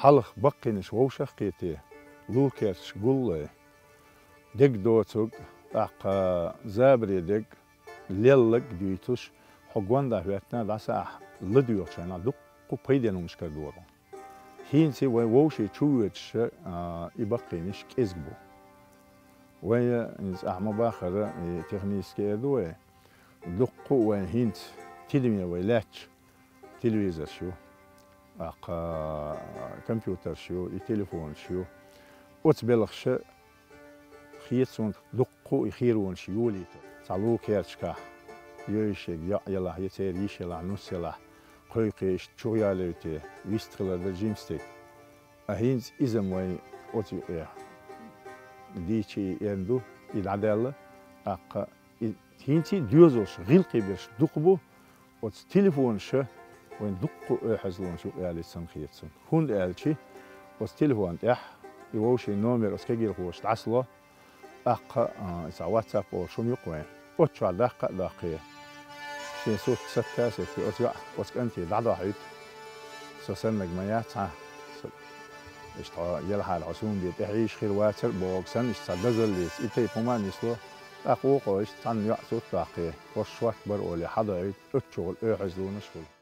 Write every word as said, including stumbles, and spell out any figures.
Хьалха баккхийнаш вовшах кхетий, лулакерчаш гуллий, дег доцург, тӀаккха забаре дег, лелларг дуьйцуш, хьо гондӀа хӀоьттина дӀаса ахь ладоьгӀучу хенахь дуккха пайденна хӀуманаш карадора. ХӀинца вайн вовшийн чувоьдуш, а, и баккхийнаш кӀезиг бу. Вайн, иза ахь ма-баххара, и технически эр ду вай, дуккха а вайн хӀинца тидаме вай лаьтташ, телевизорш ю, тӀаккха компьютерш ю, и телефонаш ю. Оцу белхаша хета суна дуккха а и херонаш йолийта. Цхьа лулакерчашкахь йовшех йоӀ елахь, я церан йиша елахь, нус елахь, кхойкхий иштта чугӀа ялийта, вистхилар дара жима стеган. А хӀинца иза-м вайн оцу юкъехь дийча и эрна ду, и дӀадаьлла, тӀаккха и хӀинца а доьзалш, гӀиллакхий берш дукха бу, оцу телефонаша вайн дуккха а оьхьазлонаш юкъаялийта санна хета суна. ХӀунда аьлча оцу телефон тӀехь и вовшийн номер оцу кегийрхоша дӀасало, тӀаккха, а, иза WhatsApp олуш хӀума ю-кх вайн. Оцу чохь даккха а доккхий, шен сурт сатта а сеттий, оцу йоӀ, оцу кӀанте дӀадохьуьйту. Со саннарг ма яц хьан, со, иштта хьо елахьара хьо суна бен тӀехьийша хир вацара а бохург санна, иштта цхьа дозаллица и тайпа хӀума а нисло. ТӀаккха вукхо иштта цхьанна йоӀ сурт а доккхий, хӀорш шорта бара олий хьадоуьйту, оцу чухула оьхьазлонаш хуьлу.